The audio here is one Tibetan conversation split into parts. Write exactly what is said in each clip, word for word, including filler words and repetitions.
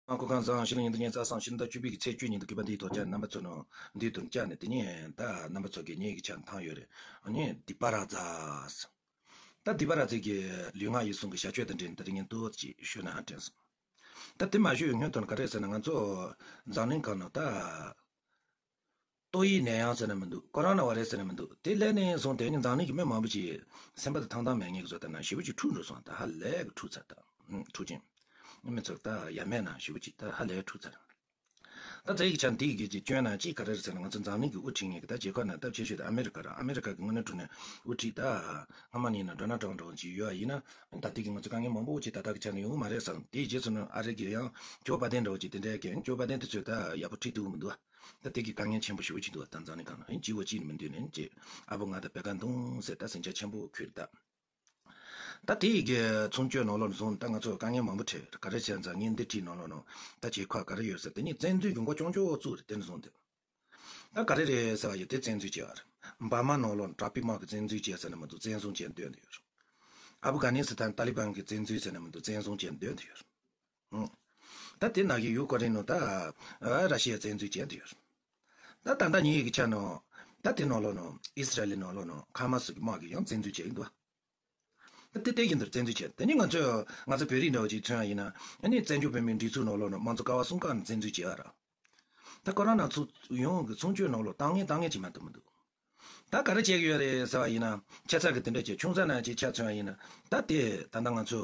ཨ་ཁུ་ཁང་བཟང་ཞིག་ལ་ཉིན་དུ་ཉིན་ཙག་སང་ཕྱི་ཟླ་བཅུ་པའི་གི་ཚེས་བཅུ་ཉིན་དུ་གི་པ་འདིའི་ཐོག་ཀྱང་རྣམ་པ་ཚོ་ནང་འདི་དུ་བཅར་ནས་དེ་ཉིན་ད་རྣམ་པ་ཚོ་གི་ཉིན་གི་ཆ་ཐང་ཡོད་རེད། ཨ་ནི་འདི་པ་ར་ཛ། ད་འདི་པ་ར་ཛ་གི་ལུས་ངག་ཡིད་གསུམ་གི་བྱ་སྤྱོད་དང་འབྲེལ་ནས་ད་རིང་ངས་ཏོག་ཙམ་ཞུས་ན་ཧ་དྲན་སོང་། ད་དེ་མ་ཞུས་སྔོན་དུ་ག་རེ་ཟེར་ན་ང་ཚོ་འཛམ་གླིང་སྒང་ནང་ད། ཏོག་དབྱིབས་ནད་ཡམས་ཟེར་ན་མི་འདུག་ཀོ་རོ་ན་བྷ་རེ་སི་ཟེར་ན་མི་འདུག་དེ་སླེབས་ནས་བཟུང་དེ་ནི་འཛམ་གླིང་གི་མི་མང་པོ་ཅིག་སེམས་པ་དང་ཐང་ཐང་མེད་མཁན་གྱི་བཟོ་ལྟ་ན་ཞེ་པོ་ཅིག་འཁྲུག་འགྲོ་སོང་། ད་ཧ་ལས་གི་འཁྲུག་ཚར། ད་འཁྲུག་ཅིང་མི་ཚོར་ད་ཡ་མེད་ན་ཞེ་པོ་ཅིག་ད་ཧ་ལས་འཁྲུག་ཚར། ད་རྩ་ཡིག་ཆ་འདི་གི་ཅིག་སྐྱོན་ན་ཅིག་ག་རེ་རེད་ཟེར་ན་ང་ཚོ་འཛམ་གླིང་གི་དབུ་ཁྲིད་ངེས་ཀྱི་ད་རྒྱལ་ཁབ་ན་སྟབས་ཆེ་ཤོས་དེ་ཨ་མེ་རི་ཀ་ར། ཨ་མེ་རི་ཀ་གི་དངོས་གནས་དྲང་གནས་དབུ་ཁྲིད་ད་སྔ་མ་ནས་ན་ཌོ་ནལ་ཊམ་འདྲ་བོ་ཅིག་ཡོད་ཡིན་ན་ད་དེ་གི་ང་ཚོ་དཀའ་ངལ་མང་པོ་ཅིག་ད་ལྟ་གི་ཆ་ནས་ཡོང་གི་མ་རེད་བསམ། དེའི་རྗེས་སུ་ནི་ཨ་རི་གི་ཡང་ཇོ་བྷ་དན་འདྲ་བོ་ཅིག་དེ་འདྲའི་གི་ཇོ་བྷ་དན་དེ་ཚོས་ད་ཡག་པོ་ཁྲིད་ཐུབ་ཀྱི་མི་འདུག་ད་དེ་གི་དཀའ་ངལ་ཆེན་པོ་ཞེ་པོ་ཅིག་འདུག་ད་འཛམ་གླིང་སྒང་ལ་ཨེ་གཅིག་པོ་གཅིག་ནི་མི་འདུག་ནས་ཅེས་ཨ་བོ་ང་དང་བེ་ག་འདུང་ཟེར་ད་ཟིང་ཆ་ཆེན་པོ་ཁུར་ད། ད་དེ་ཡི་གི་ཚུན་ཆད་ནང་ལོགས་ནས་བཟུང་ད་ང་ཚོ་དཀའ་ངལ་མང་པོ་འཕྲད་ག་རེ་བྱས་ཙང་ངས་འདི་བྲིས་ནང་ལོགས་ནང་ད་བྱེད་ཁག་ག་རེ་ཡོད་ཟེར་དེ་ནི་བཙན་འཛུལ་གྱི་མགོ་རྐྱང་རྐྱང་བཙུགས་རེད། དེ་ནས་བཟུང་སྟེ་ད་ག་རེ་རེད་ཟེར་བ་ཡོད་དེ་བཙན་འཛུལ་བྱས་པ་རེད། འབར་མ་ནང་ལོགས་ནས་ཊ་ཕིག་དམག་གི་བཙན་འཛུལ་བྱས་ཟེར་ནས་མ་གཏོགས་བཙན་བཟུང་བྱས་འདོད་འདི་ཡོད་རེད། ཨབ་གྷ་ནི་སི་ཐན་ཏཱ་ལི་བན་གྱི་བཙན་འཛུལ་ཟེར་ནས་མ་གཏོགས་བཙན་བཟུང་བྱས་འདོད་འདི་ཡོད་རེད། ད་དེ་ནང་བཞིན་ཡུ་ཀེ་རེན་ནང་ད་ར་ཤི་ཡ་བཙན་འཛུལ་བྱས་འདི་ཡོད་རེད། ད་ད་ལྟ་ཉིན་ཡིག་གི་ཆ་ནང་ད་དེ་ནང་ལོགས་ནང་ཨི་སི་ར་ཨེལ་ནང་ལོགས་ནང་ཁ་མ་སི་གི་དམག་གིས་ཡང་བཙན་འཛུལ་བྱས་ཡིན་འདུག་ད་དེ་ལྟ་བཞིན་དུ་བཙན་འཛུལ་བྱས། དེ་ནི་ང་ཚོས་ང་ཚོ་བོད་རིགས་འདྲ་བོ་ཅིག་མཚོན་ཡ་ཡིན་ན་ཨ་ནི་བཙན་བྱོལ་བོད་མིའི་སྒྲིག་འཛུགས་ནང་ལོགས་ནང་དམངས་གཙོ་ཀ་བ་གསུམ་ཀ་ནས་བཙན་འཛུལ་བྱས་པ་ར། ད་ཁོ་རང་ནང་ཚུགས་ཡོང་གི་ཚུན་ཆད་ནང་ལོགས་བཏང་ངེས་བཏང་ངེས་ཅིག་མ་གཏོགས་མི་འདུག་ད་ག་རེ་བྱེད་ཀྱི་ཡོད་རེད་ཟེར་བ་ཡིན་ན་ཆ་ཚང་གི་དེ་འདྲ་བྱས་ཆུང་ཙག་ནང་ཅིག་ཆ་མཚོན་ཡ་ཡིན་ན་ད་དེ་ད་ལྟ་ང་ཚོ་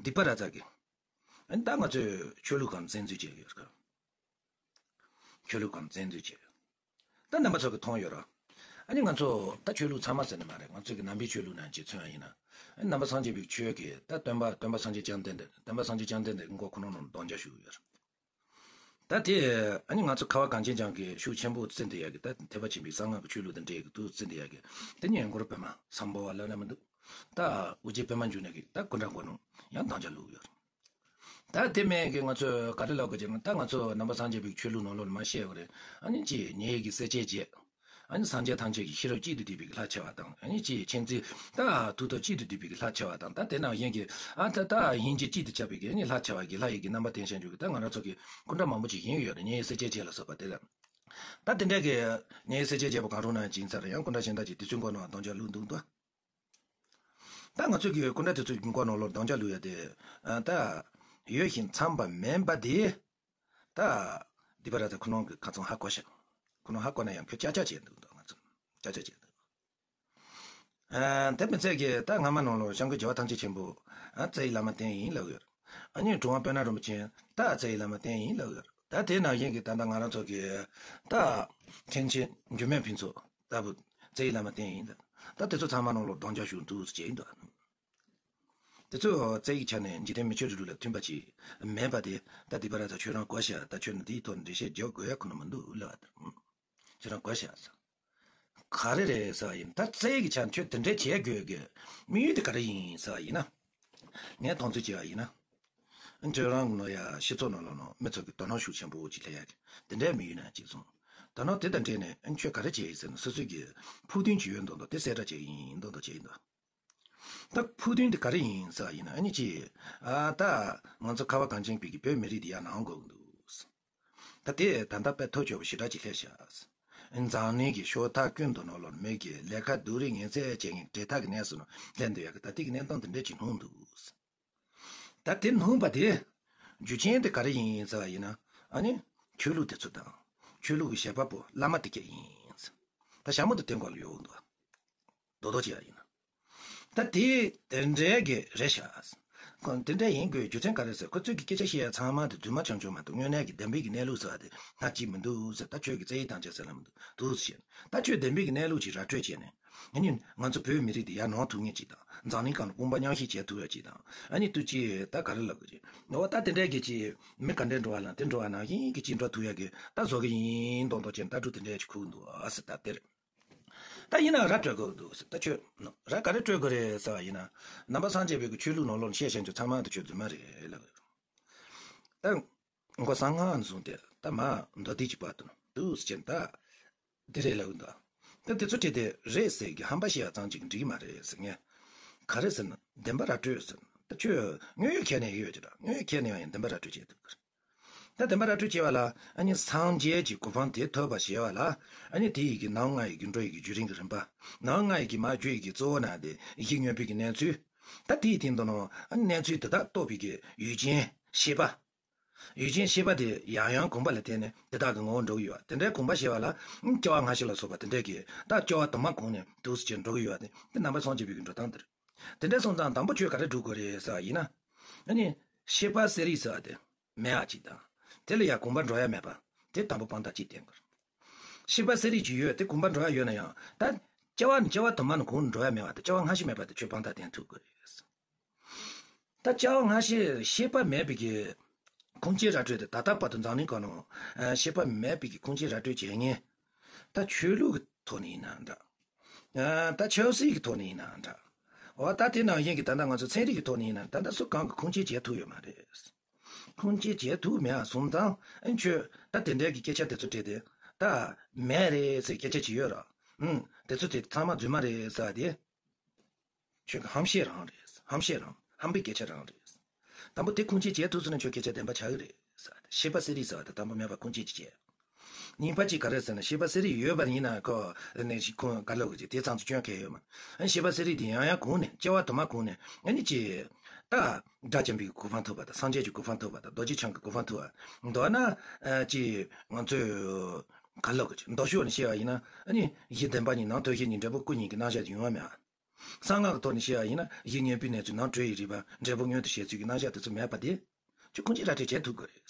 འདི་པ་ར་ཙ་གི་ཨ་ནི་ད་ང་ཚོས་ཆོས་ལུགས་སྒང་བཙན་འཛུལ་བྱས་ཡོད་ཀ་ཆོས་ལུགས་སྒང་བཙན་འཛུལ་བྱས་ཡོད། ད་རྣམ་པ་ཚོ་གི་མཐོང་ཡོད་ར། ཨ་ནི་ང་ཚོ་ད་ཆོས་ལུགས་ཚང་མ་ཟེར་ནི་མ་རེད། ང་ཚོ་གི་ནང་པའི་ཆོས་ལུགས་ནང་ཅིག་མཚོན་ཡ་ཡིན་ན་ཨ་ནི་ནང་པ་སངས་རྒྱས་པའི་ཆོས་ཀྱི་ད་སྟོན་པ་སྟོན་པ་སངས་རྒྱས་བཅོམ་ལྡན་འདས་སྟོན་པ་སངས་རྒྱས་བཅོམ་ལྡན་འདས་ཀྱི་མགོ་ཁོ་ན་ནང་རྡོག་རྒྱག་ཞུ་གི་ཡོད་ར། ད་དེ་ཨ་ནི་ང་ཚོ་ཁ་བ་གངས་ཅན་ལྗོངས་ཀྱི་ཤུགས་ཆེན་པོ་བརྩི་འདི་ཡ་གི་ད་ཐེག་པ་ཆེན་པོའི་གསང་སྔགས་ཀྱི་ཆོས་ལུགས་དང་འབྲེལ་གི་འདུག་བརྩི་འདི་ཡ་གི་དེ་ཉིན་མགོར་བོད་མ་སམ་བྷོ་བ་ལབ་ན་མི་འདུག་ད་དབུ་རྒྱན་པད་མ་འབྱུང་གནས་ཀྱི་ད་སྐུ་འདྲ་མགོ་ནང་ཡང་རྡོག་རྒྱག་བླུགས་ཡོད་ར། ད་དེ་མིན་གྱི་ང་ཚོས་ག་རེ་ལབ་དགོས་ཀྱི་ན་ད་ང་ཚོ་ནང་པ་སངས་རྒྱས་པའི་ཆོས་ལུགས་ནང་ལོགས་ནས་མར་བཤད་དགོས་རེད། ཨ་ནི་ཅི་ཉེ་ཡི་གི་སེར་སྐྱའི་རྗེ། ཨ་ནི་སངས་རྒྱས་ཐམས་ཅད་ཀྱི་ཤེས་རབ་གཅིག་ཏུ་བསྡུས་པའི་གི་ལྷ་ཆེ་བ་དང་ཨ་ནི་ཅི་མཁྱེན་བརྩེ་ད་མཐུ་སྟོབས་གཅིག་ཏུ་བསྡུས་པའི་གི་ལྷ་ཆེ་བ་དང་ད་དེ་ནང་བཞིན་གྱི་ཨ་ད་ད་སྙིང་རྗེ་གཅིག་ཏུ་ཁྱབ་པའི་གི་ཨ་ནི་ལྷ་ཆེ་བ་གི་ལྷ་ཡི་གི་རྣམ་པ་བསྟན་བྱ་འཇུག་གི་ད་ང་རང་ཚོ་གི་སྐུ་འདྲ་མང་པོ་ཅིག་ཡིན་ཡོད་རེད། ཉེ་ཡི་སེར་སྐྱའི་རྗེ་ལ་སོགས་པ་དེ་ལ། ད་དེ་འདྲ་གི་ཉེ་ཡི་སེར་སྐྱའི་རྗེ་པོ་གང་རུང་ནང་ཅིག་ཡིན་ས་རེད། ཡང་སྐུ་འདྲ་གཞན་དག་ཅིག་དེ་ཚོའི་མགོ་ནང་རྡོག་རྒྱག་བླུགས་འདུག་འདུག་ད་ང་ཚོས་ཀྱི་སྐུ་འདྲ་དེ་ཚོའི་མགོ་ནང་ལོག་རྡོག་རྒྱག་བླུགས་ཡ་དེ་ཨ་ད་ཡོད་བཞིན་མཚམས་པ་མིན་པ་དེ་ད་འདི་པ་ར་ད་ཁོ་རང་གི་ཁ་ཚང་ཧ་གོ་ཤག་ཁོ་རང་ཧ་གོ་ན་ཡང་ཁྱོད་ཅག་ཅག་བྱས་འདུག་ད་ང་ཚོ་ཅག་ཅག་བྱས་འདུག་ཨ་དེ་མི་ཚད་ཀྱི་ད་སྔ་མ་ནང་ལོག་སྐྱབས་མགོན་རྒྱལ་བ་ཐམས་ཅད་མཁྱེན་པོ་ཨ་རྩ་བའི་བླ་མ་བསྟེན་ཡིན་ལབ་ཡོད། ཨ་ནི་གྲུབ་དབང་དཔལ་ནཱ་རིན་པོ་ཆེ་ད་རྩ་བའི་བླ་མ་བསྟེན་ཡིན་ལབ་ཡོད། ད་དེ་ནང་བཞིན་གྱི་ད་ལྟ་ང་རང་ཚོ་གི་ད་མཁན་ཆེན་འགྱུར་མེད་ཕུན་ཚོགས་ལྟ་བུ་རྩ་བའི་བླ་མ་བསྟེན་ཡིན་ལབ། ད་དེ་ཚོ་ཚང་མ་ནང་ལོག་རྡོག་རྒྱག་ཞུ་འདུག་ཟེར་བྱས་ཡིན་འདུག་དེ་ཚོ་རྩ་བའི་ཆ་ནས་འཇིག་རྟེན་མི་ཆོས་རིང་ལུགས་ལ་མཐུན་པ་ཅིག་མེད་པ་དེ་ད་འདི་པ་ར་ད་ཁྱོད་རང་གོ་ཤག་ད་ཁྱོད་ནི་འདིའི་ཐོག་ནས་འགྲེལ་བཤད་རྒྱག་དགོས་ཡ་ཁོ་ན་མི་འདུག་ལབ་པ་དང་། ཁྱོད་རང་གོ་ཤག་ཟེར། ག་རེ་རེད་ཟེར་བ་ཡིན་ད་རྩ་བའི་ཆ་ནས་ཁྱོད་དེ་འདྲ་བྱེད་དགོས་ཀྱི་དམིགས་ཡུལ་དེ་ག་རེ་ཡིན་ཟེར་བ་ཡིན་ན། ངས་མཐོང་ཚུལ་བྱས་པ་ཡིན་ན། ཁྱོད་རང་གི་ནོ་ཡ་སྤྱི་ཚོགས་ནང་ལོགས་ནང་མི་ཚོ་གི་དོ་སྣང་ཤུགས་ཆེན་པོ་ཅིག་སླེབས་ཡ་གི་དེ་འདྲའི་དམིགས་ཡུལ་ནང་ཅིག་སོང་། དོ་སྣང་དེ་དང་འབྲེལ་ནས་ཁྱོད་ག་རེ་བྱས་ཡིན་ཟེར་ན་སོ་སོའི་གི་ཕུགས་འདུན་ཅིག་ཡོད་མདོག་མདོག་དེ་གསལ་བསྒྲགས་བྱས་ཡིན་མདོག་མདོག་བྱས་ཡིན་མདོག་ད་ཕུགས་འདུན་དེ་ག་རེ་ཡིན་ཟེར་བ་ཡིན་ན་ཨ་ནི་ཅི། ཨ་ད་ང་ཚོ་ཁ་བ་གངས་ཅན་པའི་གི་བོད་མི་རིགས་དེ་ཡར་ལངས་དགོས་ཀྱི་འདུག་ད་དེ་ད་ལྟ་དཔེ་ཐག་ཆོད་པ་ཞེ་དྲག་ཅིག་སླེབས་ཤག་འཛམ་གླིང་གི་ཕྱོགས་མཐའ་ཀུན་ཏུ་ནང་ལོགས་མི་གི་ལས་ཀ་སྡུག་རུས་ངན་ཚད་བྱེད་མཁན་འབྲེལ་ཐག་གི་གནས་སུ་སླེབས་འདུག་ཡ་གི་ད་ལྟའི་གི་གནས་སྟངས་དེ་འདྲ་ཅིག་ལྷུང་འདུག་ད་དེ་ལྷུང་པ་དེ་རྒྱུ་རྐྱེན་དེ་ག་རེ་ཡིན་ཟེར་བ་ཡིན་ན་ཨ་ནི་ཆོས་ལུགས་དེ་ཚོ་དང་ཆོས་ལུགས་ཀྱི་བྱེད་པ་པོ་བླ་མ་དེ་གས་ཡིན། ད་ཞྭ་མོ་དེ་དེ་མགོ་ལ་གཡོགས་འདུག་རྡོག་རྡོག་བྱས་ཡ་ཡིན་ན། ད་དེ་དེ་འདྲའི་གི་རེད་ཤག་ཁོ་དེ་འདྲ་ཡིན་དགོས་རྒྱུ་མཚན་ག་རེ་ཟེར་ཁོ་ཚོས་ཀྱི་སྐད་ཆ་བཤད་ཡ་ཚང་མ་དེ་རྫུན་མ་རྐྱང་རྐྱང་མ་གཏོགས་དངོས་གནས་ཀྱི་བདེན་པའི་གི་གནས་ལུགས་ཟེར་བ་དེ་སྣ་གཅིག་མི་འདུག་ཟེར། ད་ཁྱོད་ཀྱི་རྩ་ཡིག་དང་བཅས་ཟེར་ལ་མི་འདུག་འདུག་ཟེར། ད་ཁྱོད་བདེན་པའི་གི་གནས་ལུགས་ཅིག་ར་སྤྲོད་བྱས་ནས་ཨ་ནི་ང་ཚོ་བོད་མི་རིགས་དེ་ཡར་ལངས་ཐུབ་ངེས་ཅིག་དང་འཛམ་གླིང་སྒང་ལ་དཔུང་པ་མཉམ་གཤིབ་བྱས་ཐུབ་ཡ་ཅིག་དང་ཨ་ནི་ཏུ་ཅི་ད་ག་རེ་ལབ་དགོས་ཅིག་འོ་ད་དེ་འདྲའི་གི་ཅིག་མི་ག་འདྲའི་འགྲོ་བ་ལ་དེ་འགྲོ་བ་ནང་བཞིན་གི་ཅིག་འགྲོ་ཐུབ་ཡ་གི་ད་བཟོ་གི་ཡིན་མདོག་མདོག་བྱས་ནས་ལྟ་གྲུབ་དེ་འདྲའི་ཅིག་ཁུག་འདུག་ཨ་ཟེར། ད་དེར། ད་ཡིན་ན་ར་སྤྲོད་དགོས་འདུག་ཟེར། ད་ཁྱོད་ར་ག་རེ་སྤྲོད་དགོས་རེད་ཟེར་བ་ཡིན་ན་ནང་པ་སངས་རྒྱས་པའི་གི་ཆོས་ལུགས་ནང་ལོགས་ནས་བཤད་བཞིན་དུ་ཚང་མ་ད་ཁྱོད་རྫུན་མ་རེད་ལབ། ད་མགོ་གསང་སྔགས་ནས་བཟུང་སྟེ་ད་མ་མདོ་སྡེ་གཅིག་པ་དང་འདུག་ཟེར་ད་འདི་རེད་ལབ་འདུག་ད་དེ་ཚོ་བྲིས་ཏེ་རེད་ཟེར་གི་ཧམ་པ་བཤད་ཡ་ཙམ་ཅིག་འགྲིག་གི་མ་རེད་ཟེར། ངས་ག་རེ་ཟེར་ན་བདེན་པ་ར་སྤྲོད་ཟེར། ད་ཁྱོད་དངོས་ཡོད་ཁྱེར་ནས་ཡོད་ཀྱི་ར་དངོས་ཡོད་ཁྱེར་ནས་ཡང་བདེན་པ་ར་སྤྲོད་བྱེད་ཐུབ་གི་རེད། ད་བདེན་པ་ར་སྤྲོད་བྱེད་པ་ལ་ཨ་ནི་སངས་རྒྱས་ཀྱི་གོ་འཕང་དེ་ཐོབ་པ་བྱེད་པ་ལ་ཨ་ནི་དེ་ཡི་གི་ནང་ལྔ་ཡི་གི་འགྲོ་ཡི་གི་བརྒྱུད་རིམ་གྱི་རིམ་པ། ནང་ལྔ་ཡི་གི་མ་བརྒྱུད་ཡི་གི་གཙོ་བོ་ན་དེ་ཡིད་ཀྱི་མྱོས་པའི་གི་གནས་ཚུལ། ད་དེའི་སྟེང་དུ་ནང་ཨ་ནི་གནས་ཚུལ་དེ་དག་རྟོགས་པའི་གི་ཡུལ་ཅན་ཤེས་པ། ཡུལ་ཅན་ཤེས་པ་དེ་ཡང་ཡང་གོམས་པ་ལ་བརྟེན་ནས་དེ་དག་གི་ངོ་བོ་འགྲོ་གི་ཡོད། དེ་འདྲའི་གོམས་པ་ཞེས་པ་ལ་སྐྱེ་བ་སྔ་ཕྱི་ལ་སོགས་པ་དེ་འདྲའི་གི་ད་སྐྱེ་བ་དུ་མ་གོང་ནས་དུས་སུ་ཅིག་འགྲོ་གི་ཡོད་དེ། དེ་རྣམ་པ་སངས་རྒྱས་པའི་གི་འགྲོ་སྟངས་དེ་རེད། དེ་འདྲ་སོང་ཙང་དང་པོ་ཁྱོད་ག་རེ་སྒྲུབ་དགོས་རེད་ཟེར་བ་ཡིན་ན། ཨ་ནི་ཤེས་པ་གསལ་རིག་ཟེར་བ་དེ་མེད་པ་ཅིག་དང་། དེ་ལ་ཡང་གོམས་པ་འགྲོ་ཡ་མེད་པ་དེ་དང་པོ་དཔང་རྟགས་གཅིག་བསྟན་དགོས། ཤེས་པ་གསལ་རིག་ཅིག་ཡོད་དེ་གོམས་པ་འགྲོ་ཡ་ཡོད་ན་ཡང་ད་སྐྱེ་བ་ནས་སྐྱེ་བ་དུ་མ་ནས་གོང་ནས་འགྲོ་ཡ་མེད་པ་དེ་སྐྱེ་བ་སྔ་ཕྱི་མེད་པ་དེ་ཁྱོད་དཔང་རྟགས་བསྟན་ཐུབ་དགོས་རེད། ད་སྐྱེ་བ་སྔ་ཕྱི་ཤེས་པ་མེད་པའི་གི་ཁུངས་སྐྱེལ་ར་སྤྲོད་དེ་ད་ལྟ་བར་དུ་འཛམ་གླིང་སྒང་ནང་ཨ་ཤེས་པ་མེད་པའི་གི་ཁུངས་སྐྱེལ་ར་སྤྲོད་བྱེད་མཁན་ད་ཆོས་ལུགས་ཀྱི་ཐོག་ནས་ཡིན་ན་འདྲ། ཨ་ད་ཆབ་སྲིད་ཀྱི་ཐོག་ནས་ཡིན་ན་འདྲ། འོ་ད་དེ་ནང་བཞིན་གྱི་ད་ལྟ་ང་ཚོ་ཚན་རིག་གི་ཐོག་ནས་ཡིན་ན་ད་ལྟ་སུ་གང་གི་ཁུངས་སྐྱེལ་བྱེད་ཐུབ་ཡོད་མ་རེད། ཁུངས་སྐྱེལ་བྱེད་ཐུབ་མེད་པ་སོང་ཙང་ཨ་ཁྱོད་ད་དེ་འདྲའི་གི་སྐད་ཆ་དེ་ཚོ་དྲིས་ཏེ་ད་མེད་རེད་ཟེར་སྐད་ཆ་ཅིག་ཡོད་ར། ཨུམ་དེ་ཚོ་དེ་ཚང་མ་རྫུན་མ་རེད་ཟེར་བ་དེ། ཁྱོད་ཀྱི་ཧམ་བཤད་རང་རེད། ཧམ་བཤད་རང་། ཧམ་པའི་སྐད་ཆ་རང་རེད། དང་པོ་དེ་ཁུངས་སྐྱེལ་བྱེད་ཐུབ་སོང་ན་ཁྱོད་སྐད་ཆ་བདེན་པ་ཆགས་ཀྱི་རེད་ཟེར། ཤེས་པ་གསལ་རིག་ཟེར་བ་དེ་དང་པོ་མེད་པ་ཁུངས་སྐྱེལ་ཅིག་བྱས། གཉིས་པ་གཅིག་ག་རེ་ཟེར་ན་ཤེས་པ་གསལ་རིག་ཡོད་པ་ཡིན་ན་ཁོ་དེ་ནས་ཤི་ཁོང་ག་ལོག་གི་དེ་ཚང་ཚོ་སྐྱོན་གལ་ཡོད་མ། ཨ་ཤེས་པ་གསལ་རིག་དེ་ཡང་ཡང་གོང་ནས་སྐྱེ་བ་དུ་མ་གོང་ནས་ཨ་ནི་ཅི། ད་དགྲ་བཅོམ་པའི་གོ་འཕང་ཐོབ་པ་དང་སངས་རྒྱས་ཀྱི་གོ་འཕང་ཐོབ་པ་དང་རྡོ་རྗེ་འཆང་གི་གོ་འཕང་ཐོབ་པ། མདོར་ན་ཨ་ཅི་ང་ཚོས་ག་ལོག་གི་མདོ་ཕྱོགས་ནས་བཤད་པ་ཡིན་ན་ཨ་ནི་གཞི་བདེན་པ་གཉིས་ནང་དོན་གཞན་གཉིས་འབྲས་བུ་སྐུ་གཉིས་ཀྱི་རྣམ་གཞག་ཡོང་བ་མེད། གསང་སྔགས་ཀྱི་ཐོག་ནས་བཤད་པ་ཡིན་ན་གཞི་དངོས་པོའི་གནས་ཚུལ་ནང་གྲོལ་བའི་རིག་པ་འབྲས་བུ་མངོན་དུ་བྱེད་ཚུལ་གྱི་རྣམ་གཞག་དེ་ཚོ་མེད་པ་དེ། ཁྱོད་ཁུངས་སྐྱེལ་ར་སྤྲོད་བྱེད་ཐུབ་དགོས་རེད།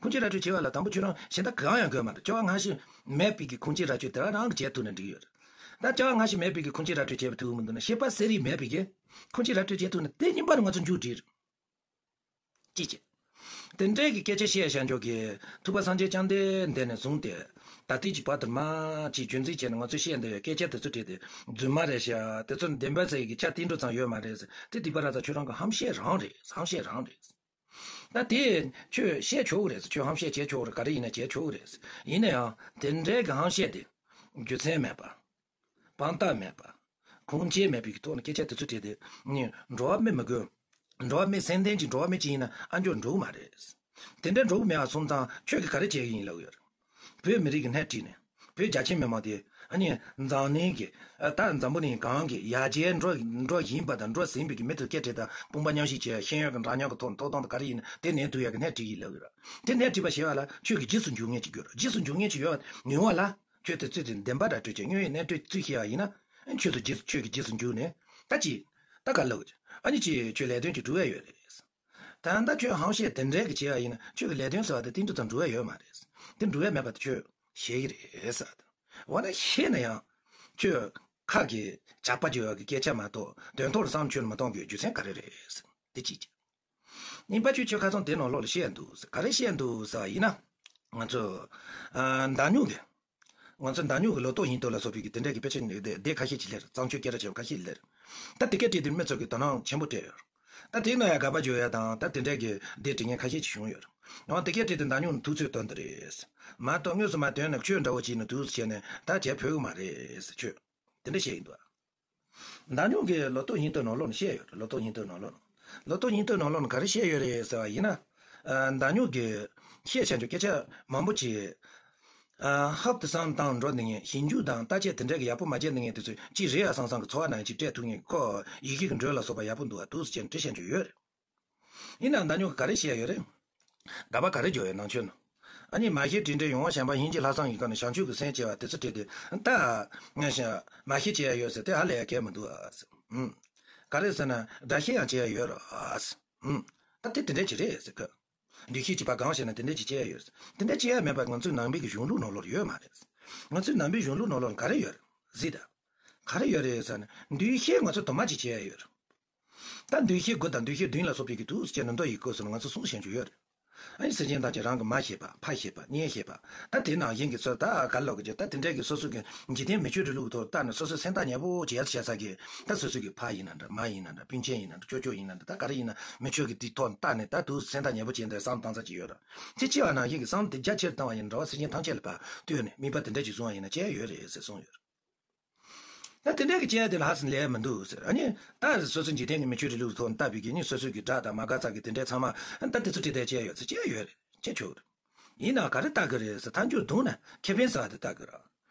ཁུངས་སྐྱེལ་ར་སྤྲོད་བྱེད་པ་ལ་དང་པོ་ཁྱོད་རང་གཞན་དག་གང་ཡང་དགོས་མ་རེད། སྐྱེ་བ་སྔ་ཕྱི་མེད་པའི་གི་ཁུངས་སྐྱེལ་ར་སྤྲོད་དེ་རང་གིས་བྱེད་ཐུབ་ན་འགྲིག་གི་ཡོད་རེད། ད་སྐྱེ་བ་སྔ་ཕྱི་མེད་པའི་གི་ཁུངས་སྐྱེལ་ར་སྤྲོད་བྱེད་པ་ཐུབ་མི་འདུག་ན་ཤེས་པ་གསལ་རིག་མེད་པའི་གི་ཁུངས་སྐྱེལ་ར་སྤྲོད་བྱེད་ཐུབ་ན་དེ་རྙིང་པར་ང་ཚོ་མཇུག་སྒྲིལ་རེད། ཅི་བྱེད། དེ་འདྲའི་གི་སྐད་ཆ་བཤད་བཞག་འཇོག་གི་ཐུབ་པ་སངས་རྒྱས་བཅོམ་ལྡན་འདས་ནས་བཟུང་སྟེ། ད་ལྟའི་གི་བར་དུ་མ་ཅིག་རྒྱུན་འཛིན་བྱས་ནས་ང་ཚོས་བཤད་འདོད་ཡོད་སྐད་ཆ་དེ་ཚོ་དྲིས་ཏེ། རྫུན་མ་རེད་ཤག་དེ་ཚོ་བདེན་པ་ཟེར་གི་ཆ་ཏིལ་འབྲུ་ཙམ་ཡོད་མ་རེད་ཟེར་དེ་སྡིག་པ་ར་ཙ་ཁྱོད་རང་གི་ཧམ་བཤད་རང་རེད། ཧམ་བཤད་རང་རེད། ད་དེ་ཁྱོད་བཤད་ཆོག་གི་རེད། ཁྱོད་ཧམ་བཤད་བྱེད་ཆོག་གི་རེད། ག་རེ་ཡིན་ན་བྱེད་ཆོག་གི་རེད། ཡིན་ན་ཡང་དེ་འདྲའི་གི་ཧམ་བཤད་དེ་རྒྱུ་མཚན་མེད་པ། དཔང་རྟགས་མེད་པ། ཁུངས་སྐྱེལ་མེད་པའི་གི་ཐོག་ནས་སྐད་ཆ་དེ་ཚོ་དྲིས་ཏེ་ནི་འགྲོ་བ་མི་མི་དགོས། འགྲོ་བ་མི་སེམས་ལྡན་གྱི་འགྲོ་བ་མི་གཅིག་ཡིན་ན་ཨ་མཆོག་འགྲོ་གི་མ་རེད། དེ་འདྲ་འགྲོ་གི་མེད་པ་སོང་ཙང་ཁྱོད་ཀྱིས་ག་རེ་བྱེད་ཀྱི་ཡིན་ལབ་ཡོད། བོད་མི་རིགས་ཀྱི་སྣེ་ཁྲིད་ནས་བོད་རྒྱ་ཆེ་མི་མང་དེ་ཨ་ནི་འཛམ་གླིང་གི་ད་འཛམ་བུ་གླིང་གང་གི་ཡ་གྱལ་འགྲོ་འགྲོ་བཞིན་པ་དང་འགྲོ་ཟིན་པའི་གི་མི་ཚོ་སྐད་ཁྲིད་དང་དཔུང་པ་མཉམ་གཤིབ་བྱས་ཤེས་ཡོན་གྱི་འདྲ་མཉམ་གྱི་ཐོག་ནས་ཐོབ་ཐང་དང་ག་རེ་ཡིན་ན་དེ་ནས་འདུག་ཡ་གི་སྣེ་ཁྲིད་ཀྱི་ལབ་ཡོད། དེ་སྣེ་ཁྲིད་པ་ཞེས་པ་ལ་ཁྱོད་ཀྱི་རྗེས་སུ་འཇུག་མཁན་ཅིག་དགོས་རེད། རྗེས་སུ་འཇུག་མཁན་ཅིག་ཡོད་ཡོང་བ་ལ། ཁྱོད་དེ་ཚོས་དེ་བདེན་པ་ར་སྤྲོད་ཀྱི་དངོས་ཡོད་གནས་སྤྲོད་རྩིས་བྱས་པ་ཡིན་ན། ཁྱོད་ཚོ་རྗེས་སུ་ཁྱོད་ཀྱི་རྗེས་སུ་འཇུག་ནས་ད་ཅི། ད་ག་ལབ་ཀྱི་ཨ་ནི་ཅི་ཁྱོད་ལས་དོན་ཅིག་སྒྲུབ་ཡ་ཡོད་རེད། ད་ལྟ་ཁྱོད་ཧམ་བཤད་དེ་འདྲའི་གི་བྱས་པ་ཡིན་ན་ཁྱོད་ཀྱི་ལས་དོན་ཟེར་བ་དེ་ཏིལ་འབྲུ་ཙམ་འགྲུབ་ཡ་ཡོད་མ་རེད། དེ་འགྲུབ་ཡ་མེད་པ་དེ་ཁྱོད་ཤེས་ཀྱི་རེད་ཟེར། འོ་ན་ཤེས་ན་ཡང་ཁྱོད་ཁ་གི་ཇག་པ་བརྗོད་ཡ་གི་སྐད་ཆ་མ་གཏོགས་དོན་ཐོག་ལ་བསམ་ཁྱོད་ནས་མ་གཏོང་གི་རྒྱུ་མཚན་ག་རེ་རེད་ཟེར་དེ་གཅིག་གཅིག་གཉིས་པ་ཁྱོད་ཁ་སང་དེ་ནང་ལོགས་ལ་བཤད་འདུག་ཟེར། ག་རེ་བཤད་འདུག་ཟེར་བ་ཡིན་ན། ང་ཚོ་ཨ་མདའ་སྨྱུག་གི་ང་ཚོ་མདའ་སྨྱུག་གི་ལོ་ཏོག་ཡིན་དོ་ལ་སོགས་པའི་གི་དེ་འདྲའི་གི་དཔེ་ཆ་སྡེ་ཁ་ཤས་ཅིག་སླེབས། བརྩམས་ཆོས་སྐད་གྲགས་ཆེ་བ་ཁ་ཤས་སླེབས། ད་དེ་གའི་དེབ་དེ་མི་ཚོ་གི་དོ་སྣང་ཆེན་པོ་སྤྲད་ཡོད། ད་དེའི་ནང་ཡང་དགག་པ་བརྗོད་ཡ་དང་ད་དེ་འདྲའི་གི་དེབ་འབྲི་མཁན་ཁ་ཤས་ཅིག་བྱུང་ཡོད། ཡང་དེ་གའི་དེབ་དེ་མདའ་སྨྱུག་ནས་ཐུག་ཚོད་བཏོན་དེ་རེད། མ་གཏོགས་དངོས་སུ་མ་བཏོན་ན་ཁྱོད་འདྲ་བོ་ཅིག་ནས་འདུག་ཟེར་བྱས་ནས་ད་བྱས་ཕོད་གི་མ་རེད་ཟེར་ཁྱོད། དེ་འདྲ་བཤད་ཡིན་འདུག་ཨ། མདའ་སྨྱུག་གི་ལོ་ཏོག་ཡིན་དོ་ནང་ལོགས་ནས་བཤད་ཡོད་རེད། ལོ་ཏོག་ཡིན་དོ་ནང་ལོགས་ནས། ལོ་ཏོག་ཡིན་དོ་ནང་ལོགས་ནས་ག་རེ་བཤད་ཡོད་རེད་ཟེར་བ་ཡིན་ན། ཨ་མདའ་སྨྱུག་གི་བཤད་བྱ་འཇོག་སྐད་ཆ་མང་པོ་ཅིག་ཨ་ཧབ་ཏུ་བསམ་བཏང་འགྲོ་འདི་ངས་ཞིབ་འཇུག་དང་བརྟག་དཔྱད་དེ་འདྲ་གི་ཡག་པོ་མ་བྱས་འདི་ངས་དེ་ཚོ་ཅིག་རེད་ཡ་བསམ་བསམ་གི་ཚོར་བ་ནང་ཅིག་སྤྲད་ཐུབ་ངེས་ཁོ་ཡི་གེ་གི་འགྲོས་ལ་སོགས་པ་ཡག་པོ་འདུག་ཨ་འདུག་ཟེར་བྱས་ནས་འབྲི་བཤད་འཇོག་ཡོད་རེད། ཡིན་ནའང་མདའ་སྨྱུག་གི་ག་རེ་བཤད་ཡོད་རེད། དགག་པ་ག་རེ་བརྗོད་ཡོད་ནང་ཆོས་ནང་། ཨ་ནི་མ་ཤེས་དྲིན་དྲན་ཡོང་བ་གཞན་པ་ཡིན་གྱི་ལྷག་བསམ་ཡིན་ག་ནས་བྱང་ཆུབ་ཀྱི་སེམས་བསྐྱེད་པ་དེ་ཚོ་བྲིས་ཏེ་ད་ངས་མ་ཤེས་བྱེད་ཡ་ཡོད་ཟེར་དེ་ཧ་ལས་ཡ་གལ་མི་འདུག་ཨ། ཨུམ། ག་རེ་ཟེར་ན་དགྲ་ཤེས་ཡང་བྱེད་ཡ་ཡོད་ར་ཨ། ཨུམ། ད་དེ་དེ་འདྲ་ཅིག་རེད་ཟེར་གི། འདུས་བྱས་བྱིས་པ་གང་བྱས་ན་དེ་འདྲ་ཅིག་བྱེད་ཡ་ཡོད་ཟེར། དེ་འདྲ་བྱེད་ཡ་མེད་པ་ང་ཚོའི་ནང་པའི་གི་གཞུང་ལུགས་ནང་ལོགས་ཡོད་མ་རེད། ང་ཚོའི་ནང་པའི་གཞུང་ལུགས་ནང་ལོགས་ག་རེ་ཡོད་རེད་ཟེར་ད། ག་རེ་ཡོད་རེད་ཟེར་ན་འདུས་བྱས་ང་ཚོ་དུ་མ་ཅིག་བྱེད་ཡ་ཡོད་རེད། ད་འདུས་བྱས་དགུ་དང་འདུས་བྱས་བདུན་ལ་སོགས་པའི་གི་དུས་སུ་བྱས་ན་མདོ་ཡི་སྐབས་སུ་ང་ཚོ་གསུང་བཤད་རྒྱུ་ཡོད་རེད། ཨ་ནི་སེམས་ཅན་ཐམས་ཅད་རང་གི་མ་ཤེས་པ་ཕ་ཤེས་པ་གཉེན་ཤེས་པ་ད་དེ་ནང་བཞིན་གྱི་ཚོད་ད་ག་ལོག་གི་ད་དེ་འདྲའི་གི་སོ་སོ་གི་འཇིག་རྟེན་མི་ཆོས་འབྲི་ལུགས་ཐོག་ལྟ་ནས་སོ་སོའི་སེམས་ཐག་ཉེ་པོ་བྱས་བྱས་ས་གི་ད་སོ་སོ་གི་ཕ་ཡིན་ན་འདྲ་མ་ཡིན་ན་འདྲ་སྤུན་མཆེད་ཡིན་ན་འདྲ་ཅོ་ཅོ་ཡིན་ན་འདྲ་ད་ག་རེ་ཡིན་ན་མི་ཆོས་ཀྱི་དེའི་ཐོག་ལྟ་ནས་ད་དུ་སེམས་ཐག་ཉེ་པོ་བྱས་འདྲ་བསམ་བཏང་ས་ཅིག་ཡོད་ར་དེ་ཅི་བ་ནང་བཞིན་གི་བསམ་དེ་རྒྱ་ཆེར་བཏང་བ་ཡིན་འདྲ་བ་སེམས་ཅན་ཐམས་ཅད་ལ་ཕར་ལྟོས་ནས་དམིགས་པ་དེ་འདྲ་ཅིག་བཟུང་བ་ཡིན་ན་ཅི་ཡོད་རེད་ཟེར་གསུངས་ཡོད། ད་དེ་འདྲའི་གི་བྱས་དེ་ལ་ཧ་སེ་ལས་མི་འདུག་ཟེར། ཨ་ནི་ད་སོ་སོ་འཇིག་རྟེན་གྱི་མི་ཆོས་རིང་ལུགས་ཐོག་ནས་ལྟ་བུའི་གི་ནི་སོ་སོའི་གི་དགྲ་དང་མ་དགའ་ཚ་གི་དེ་འདྲའི་ཚང་མ་ད་དེ་ཚོ་ཁྲིད་དེ་བྱས་ཡོད་ཚེ་བྱས་ཡོད་རེད་བྱས་ཆོག་རེད། ཡིན་ན་ག་རེ་ལྟ་གི་རེད་ཟེར། ཐལ་འགྱུར་བརྡུངས་ན་ཁེ་ཕན་ཟ་བ་དེ་ལྟ་གི་རེད།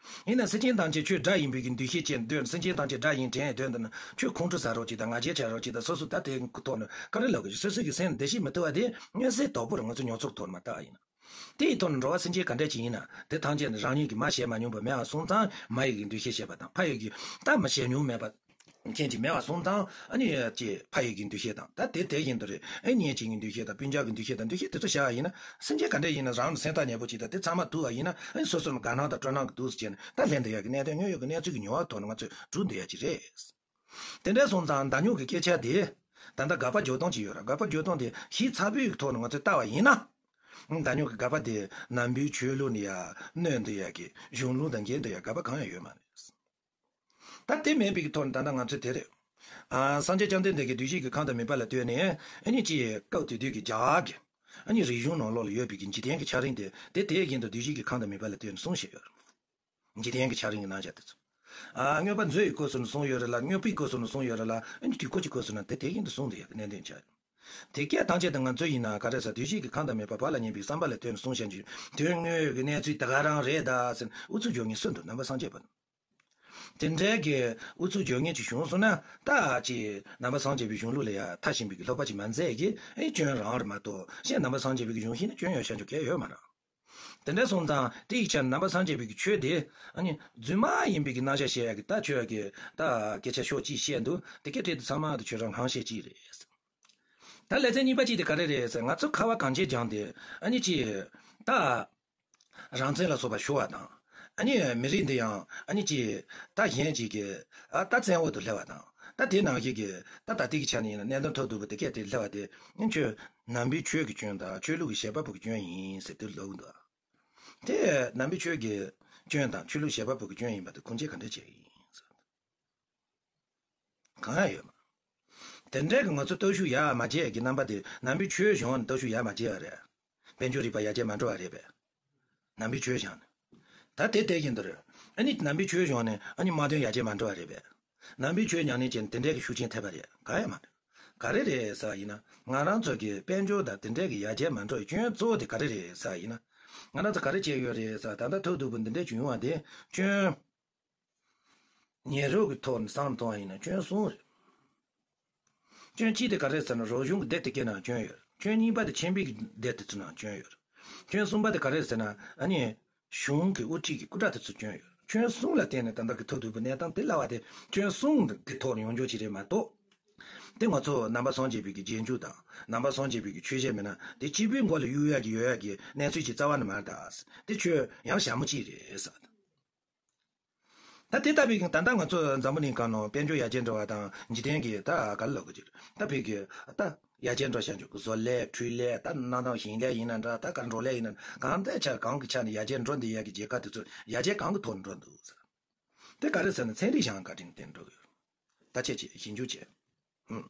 ཡིན་ན་སེམས་ཅན་ཐམས་ཅད་ཆོས་སྒྲ་ཡིན་པའི་གི་འདུ་ཤེས་ཅན་འདོད། སེམས་ཅན་ཐམས་ཅད་སྒྲ་ཡིན་དྲན་འདོད་འདི་ན་ཆོས་ཁོང་ཁྲོ་ཟ་རོགས་གྱིས་དང་ང་རྒྱལ་ཆགས་རོགས་གྱིས་དང་སོ་སོ་ད་དེ་ཐོག་ནས་ག་རེ་ལབ་དགོས་ཀྱི། སོ་སོ་གི་སེམས་བདེ་སྐྱིད་མི་ཐུབ་པ་དེ་མངོན་གསལ་དོད་པོར་ང་ཚོ་མྱོང་ཚོར་ཐོག་ནས་མ་བལྟ་བ་ཡིན་ན། དེ་ཡི་ཐོག་ནས་འགྲོ་བ་སེམས་ཅན་ག་འདྲ་ཅིག་ཡིན་ན་དེ་ཐམས་ཅད་ནི་རང་ཉིད་ཀྱིས་མ་བྱས་མ་མྱོང་བ་མེད་པ་སོང་ཙང་མ་ཡི་གི་འདུ་ཤེས་བྱེད་པ་དང་ཕ་ཡི་གི་ད་མ་བྱས་མྱོང་མེད་པ། མཁན་གྱི་མེད་པ་སོང་ཙང་ཨ་ནི་ཅེས་ཕ་ཡི་གི་འདུ་ཤེས་དང་ད་དེ་དེ་བཞིན་དུ་རེད། ཨེ་གཉེན་ཅིག་གི་འདུ་ཤེས་དང་སྤུན་ཀྱག་གི་འདུ་ཤེས་དང་འདུ་ཤེས་དེ་ཚོ་བྱ་བ་ཡིན་ན་སེམས་ཅན་ག་འདྲ་ཡིན་ན་རང་ལ་སེམས་ཐག་ཉེ་པོ་ཅིག་དང་དེ་ཚང་མ་ཐུག་པ་ཡིན་ན་ཨ་ནི་སོ་སོ་ལ་དགའ་སྣང་དང་སྤྲོ་སྣང་གི་འདུག་སེ་བྱས་ནས་ད་ལྷན་དུ་ཡག་གི་གནད་དོན་དངོས་ཡོད་ཀྱི་གནས་ཚུལ་གྱི་མྱོང་བ་ཐོག་ནས་ང་ཚོས་གྲུབ་འདོད་ཡག་ཅིག་རེད། དེ་འདྲ་སོང་ཙང་མདའ་སྨྱུག་གི་སྐད་ཆ་དེ་ད་ལྟ་དགག་པ་རྒྱག་སྟངས་ཅིག་ཡོད་ར། དགག་པ་རྒྱག་སྟངས་དེ་ཞིབ་ཚགས་པོའི་ཐོག་ནས་ང་ཚོས་བལྟ་བ་ཡིན་ན་མདའ་སྨྱུག་གི་དགག་པ་དེ་ནང་པའི་ཆོས་ལུགས་ནས་ཡ་གནོན་འདོད་ཡག་གི་གཞུང་ལུགས་དང་འགལ་འདོད་ཡག་དགག་པ་གང་ཡང་ཡོད་མ་རེད། ད་དེ་མེད་པའི་ཐོག་ནས་ད་ལྟ་ང་ཚོས་དེ་རེད། ཨ། སངས་རྒྱས་བཅོམ་ལྡན་འདས་ཀྱིས་བདུད་བཞི་གི་ཁམས་དང་མུན་པ་ལས་བཏོན་ནས་ཨ་ནི་ཅི་སྐབས་དེ་དུས་ཀྱི་རྒྱ་གར་གྱི་ཨ་ནི་རིག་གཞུང་ནང་ལོགས་ལ་ཡོད་པའི་གི་འཇིག་རྟེན་གྱི་ཆ་རིམ་དེ་དེ་དེ་བཞིན་དུ་བདུད་བཞི་གི་ཁམས་དང་མུན་པ་ལས་བཏོན་ནས་གསུངས་བཞག་ཡོད་རེད། འཇིག་རྟེན་གྱི་ཆ་རིམ་གྱི་རྣམ་གཞག་དེ་ཚོ། ཨ། མངོན་པ་མཛོད་ཀྱི་སྐབས་སུ་ནི་གསུངས་ཡོད་རེད་ལ་མངོན་པའི་སྐབས་སུ་ནི་གསུངས་ཡོད་རེད་ལ་ཨ་ནི་དུས་འཁོར་གྱི་སྐབས་སུ་ནི་དེ་དེ་བཞིན་དུ་གསུངས་བསྡད་ཡོད་གནད་དོན་ཆགས་ཡོད། དེ་སྐད་ཐམས་ཅད་དེ་ང་ཚོ་ཡིན་ན་ག་རེ་ཟེར། བདུད་བཞི་གི་ཁམས་དང་མུན་པ་བག་ལ་ཉལ་བའི་བསམ་པ་ལས་བཏོན་ནས་གསུངས་བཞག་རྒྱུ་དོན་དངོས་ཀྱི་གནས་ཚུལ་དེ་ག་རང་རེད་ད་ཟེར་ཨུ་ཚུགས་རྒྱག་མཁན་སུ་འདུག་ནང་པ་སངས་རྒྱས་པ་ནི། དེ་འདྲའི་གི་ཨུ་ཚུགས་རྒྱག་མཁན་ཅིག་བྱུང་སོང་ན་ད་ཅི་ནང་པ་སངས་རྒྱས་པའི་གཞུང་ལུགས་ལ་ཡ་མཐའ་ཕྱིན་པའི་གི་ལྷག་པ་ཅིག་མ་མཛད་གི་ཨེ་སྐྱོན་རང་རེད་མ་གཏོགས་གཞན་ནང་པ་སངས་རྒྱས་པའི་གི་གཞུང་ཤེས་ན་སྐྱོན་ཡོད་ཤ་འཇོག་གལ་ཡོད་མ་རེད། དེ་འདྲ་སོང་ཙང་དེ་ཡི་ཆ་ནང་པ་སངས་རྒྱས་པའི་གི་ཆོས་དེ་ཨ་ནི་རྫུན་མ་ཡིན་པའི་གི་རྣམ་གཞག་བཤད་ཡ་གི་ད་ཆོས་ཀྱི་ད་སྐད་ཆ་ཤོག་ཅིག་བཤད་འདུག་དེ་སྐད་དེ་ཚང་མ་དེ་ཆོས་རང་སྣང་བཤད་ཅིག་རེད། ད་ལེ་ཚན་གཉིས་པ་གཅིག་དེ་ག་རེ་རེད་ཟེར། ང་ཚོ་ཁ་བ་གངས་ཅན་ལྗོངས་དེ་ཨ་ནི་ཅི་ད་རང་བཙན་ལ་སོགས་པ་ཤོར་བ་དང་ཨ་ནི་མི་རིགས་འདི་ཡང་ཨ་ནི་ཅི་ད་གཞན་ཅིག་གི་ཨ་ད་བཙན་འོག་ཏུ་སླེབས་པ་དང་ད་དེ་ནང་བཞིན་གི་ད་ད་ལྟའི་གི་ཆ་ནས་ཡིན་ན་གནད་དོན་ཐོག་ཏུ་བུ་དེ་སྐད་དེ་སླེབས་པ་དེ་ཨ་ནི་ཁྱོད་ནང་པའི་ཆོས་ཀྱི་སྐྱོན་དང་ཆོས་ལུགས་ཀྱི་བྱེད་པ་པོ་གི་སྐྱོན་ཡིན་ཟེར་དེ་ལབ་གི་འདུག་དེ་ནང་པའི་ཆོས་ཀྱི་སྐྱོན་དང་ཆོས་ལུགས་བྱེད་པ་པོ་གི་སྐྱོན་ཡིན་པ་དེ་ཁུངས་སྐྱེལ་ག་འདྲ་བྱེད་ཀྱི་ཡིན་ཟེར། གང་ཡང་ཡོད་མ། དེ་འདྲའི་གི་ང་ཚོ་སྟོབས་ཤུགས་ཡར་མ་བརྒྱབ་ཀྱི་རྣམ་པ་དེ་ནང་པའི་ཆོས་བྱུང་ནས་སྟོབས་ཤུགས་ཡར་མ་བརྒྱབ་པ་རེད། དཔལ་འབྱོར་རིག་པ་ཡར་རྒྱས་མ་འགྲོ་བ་རེད་པས། ནང་པའི་ཆོས་བྱུང་ནས། ད་དེ་དེ་བཞིན་དུ་རེད། ཨ་ནི་ནང་པའི་ཆོས་བྱུང་ནས་ཨ་ནི་དམག་དོན་ཡར་རྒྱས་མ་འགྲོ་བ་རེད་པས། ནང་པའི་ཆོས་ཉམས་ལེན་བྱས་ནས་དེ་འདྲའི་གི་ཤུགས་རྐྱེན་ཐེབས་པ་རེད། གང་ཡང་མ་རེད། ག་རེ་རེད་ཟེར་བ་ཡིན་ན་ང་རང་ཚོ་གི་དཔལ་འབྱོར་དང་དེ་འདྲའི་གི་ཡར་རྒྱས་མ་འགྲོ་བའི་སྐྱོན་གཙོ་བོ་དེ་ག་རེ་རེད་ཟེར་བ་ཡིན་ན། ང་རང་ཚོ་ག་རེ་བྱས་ཡོད་རེད་ཟེར་ད་ལྟ་ཐོག་ཏུ་བུ་འདི་འདྲའི་བྱུང་བ་དེ་སྐྱོན། ཉེ་རབས་ཀྱི་ཐོག་ནས་བསམ་བློ་གཏོང་བ་ཡིན་ན་སྐྱོན་གསུམ་རེད། སྐྱོན་གཅིག་དེ་ག་རེ་ཟེར་ན་རོགས་གཞུང་གི་སྡེ་དེ་གའི་ནང་སྐྱོན་ཡོད། སྐྱོན་གཉིས་པ་དེ་ཆེན་པོའི་གི་སྡེ་དེ་ཚོ་ནང་སྐྱོན་ཡོད། སྐྱོན་གསུམ་པ་དེ་ག་རེ་ཟེར་ན་ཨ་ནི་གཞུང་གི་དབུ་ཁྲིད་ཀྱི་སྐུ་དྲག་དེ་ཚོ་སྐྱོན་ཡོད། སྐྱོན་གསུམ་ལ་བརྟེན་ནས་ད་ལྟ་གི་ཐོག་ཏུ་བུ་གནས་སྟངས་དེ་སླ་བ་དེ་སྐྱོན་གསུམ་གི་ཐོག་ནས་ཡོང་རྒྱུ་ཅིག་རེད་མ་གཏོགས། དེ་ང་ཚོ་ནང་པ་སངས་རྒྱས་པའི་གི་རྗེས་འཇུག་དང་ནང་པ་སངས་རྒྱས་པའི་གི་ཆོས་བཤད་མེད་ན་དེ་སྤྱི་པའི་མགོ་ལ་གཡུག་ཡག་གི་ཡོད་ཡག་གི་གནས་ཚུལ་ཅིག་རྩ་བ་ནས་མ་རེད་ད། དེ་ཆོས་ཡང་ཞྭ་མོ་གཅིག་རེད་ཟེར། ད་དེ་ལྟ་བུའི་ད་ལྟ་ང་ཚོ་འཛམ་བུ་གླིང་སྒང་ནང་དཔལ་འབྱོར་ཡར་རྒྱས་འགྲོ་བ་དང་འཇིག་རྟེན་གྱི་ད་ག་ལ་ལོག་གི་ཅིག་ད་བོད་ཀྱི་ད་ཡར་རྒྱས་འགྲོ་བཞག་འཇུག་གི་བཟོ་ལས་འཕྲུལ་ལས་ད་གནའ་དང་ཞིང་ལས་ཡིན་ན་འདྲ་ད་ག་འབྲོག་ལས་ཡིན་ན་གང་ལྟར་ཆ་གང་གི་ཆ་ནས་ཡར་རྒྱས་འགྲོ་འདི་ཡག་གི་རྒྱལ་ཁབ་དེ་ཚོ་ཡར་རྒྱས་གང་གི་ཐོག་ནས་འགྲོ་འདུག་ཟེར། དེ་ག་རེ་ཟེར་ན་ཚན་རིག་གཞན་ག་དྲིན་བསྟན་འགྲོ་གི་ཡོད། ད་ཆེ་ཆེ་ཞིབ་འཇུག་བྱས། ཧུམ།